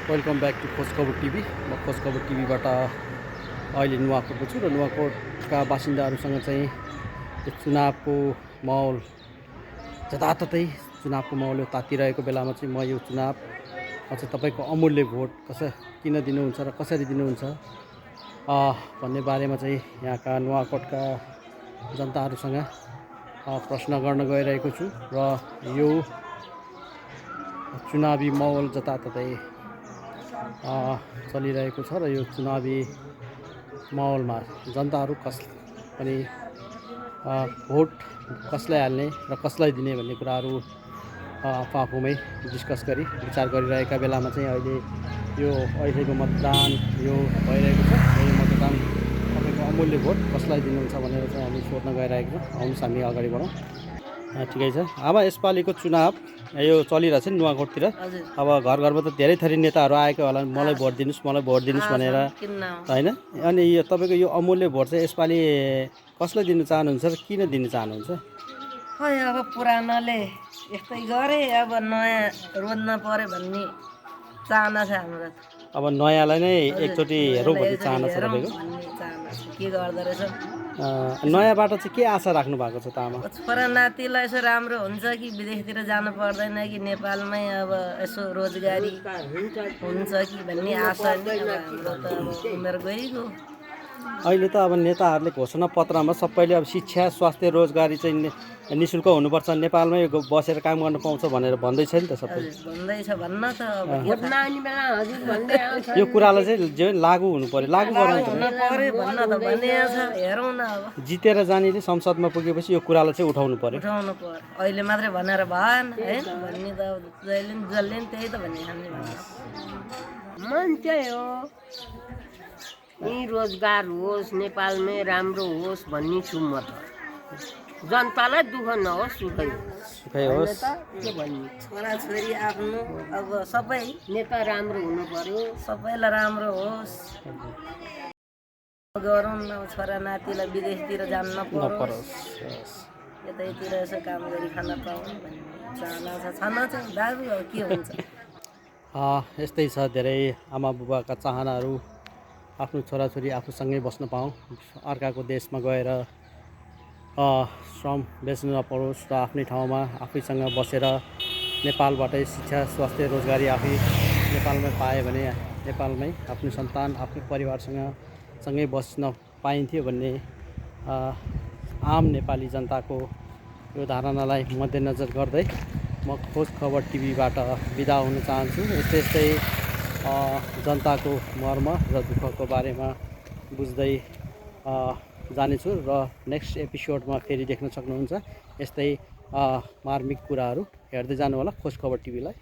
Welcome back to खोज खबर TV. म खोज खबर टिभीबाट अहिले नुवाकोटको छु र नुवाकोटका बासिन्दाहरूसँग चाहिँ यो चुनावको माहौल जताततै चुनावको माहौल तातिरहेको बेलामा चाहिँ म यो चुनावमा चाहिँ तपाईँको अमूल्य भोट किन दिनुहुन्छ र कसरी दिनुहुन्छ भन्ने बारेमा चाहिँ यहाँका नुवाकोटका जनताहरूसँग प्रश्न गर्न गइरहेको छु र यो चुनावी माहौल जताततै चलिरहेको छ र यो चुनावी माहौलमा जनताहरू अनि भोट कसलाई हाल्ने र कसलाई दिने भन्ने कुराहरू आफूमै डिस्कस गरी विचार गरिरहेका बेलामा चाहिँ अहिलेको मतदान यो भइरहेको छ। यो मतदान तपाईँको अमूल्य भोट कसलाई दिनुहुन्छ भनेर चाहिँ हामी सोध्न गइरहेको छौँ। आउनुहोस् हामी अगाडि बढौँ। ठिकै छ। अब यसपालिको चुनाव यो चलिरहेछ नि नुवाकोटतिर। अब घर घरमा त धेरै थरी नेताहरू आएको होला, मलाई भोट दिनुहोस् भनेर, होइन? अनि यो तपाईँको यो अमूल्य भोट चाहिँ यसपालि कसलाई दिन चाहनुहुन्छ र किन दिन चाहनुहुन्छ? खै अब पुरानोले यस्तै गरे, अब नयाँ रोज्न पर्यो भन्ने चाहना छ हाम्रो। अब नयाँलाई नै एकचोटि हेरौँ भन्ने चाहना छ तपाईँको? के गर्दो रहेछ नयाँबाट चाहिँ के आशा राख्नु भएको छ त आमा? छोरा नातिलाई यसो राम्रो हुन्छ कि विदेशतिर जानु पर्दैन कि नेपालमै अब यसो रोजगारी हुन्छ कि भन्ने आशा नि हाम्रो त अब उमेर गइगयो। अहिले त अब नेताहरूले घोषणा पत्रमा सबैले अब शिक्षा, स्वास्थ्य, रोजगारी चाहिँ निःशुल्क हुनुपर्छ, नेपालमै बसेर काम गर्न पाउँछ भनेर भन्दैछ नि त सबै। भन्दैछ भन्न त यो कुरालाई चाहिँ जे लागू हुनु पर्यो, लागू गर्नु भन्न त भनिएको छ, हेरौँ न। अब जितेर जानेले संसदमा पुगेपछि यो कुरालाई चाहिँ उठाउनु पर्यो। अहिले मात्रै भनेर भएन है, भन्ने त जसले नि त्यही त भन्ने मान्छे हो, यहीँ रोजगार होस्, नेपालमै राम्रो होस् भन्ने छु म त। जनतालाई दुःख नहोस्, सुखै होस्। के भन्ने छोराछोरी आफ्नो अब सबै नेता राम्रो हुनु पर्यो, सबैलाई राम्रो होस्, गरौँ न। छोरा नातिलाई विदेशतिर जान नपरोस्, यतैतिर यसो काम गरी खान पाऊँ भन्ने चाहना छ दाजु। अब के हुन्छ? यस्तै छ, धेरै आमा बुबाका चाहनाहरू आफ्नो छोराछोरी आफूसँगै बस्न पाऊँ, अर्काको देशमा गएर श्रम बेच्नु नपरोस् र आफ्नै ठाउँमा आफैसँग बसेर नेपालबाटै शिक्षा, स्वास्थ्य, रोजगारी आफै नेपालमै पाए भने नेपालमै आफ्नो सन्तान, आफ्नो परिवारसँगै बस्न पाइन्थ्यो भन्ने आम नेपाली जनताको यो धारणालाई मध्यनजर गर्दै म खोज खबर टिभीबाट बिदा हुन चाहन्छु। यस्तै जनताको मर्म र दुःखको बारेमा बुझ्दै जानेछु र नेक्स्ट एपिसोडमा फेरि देख्न सक्नुहुन्छ। यस्तै मार्मिक कुराहरू हेर्दै जानु होला खोज खबर टिभीलाई।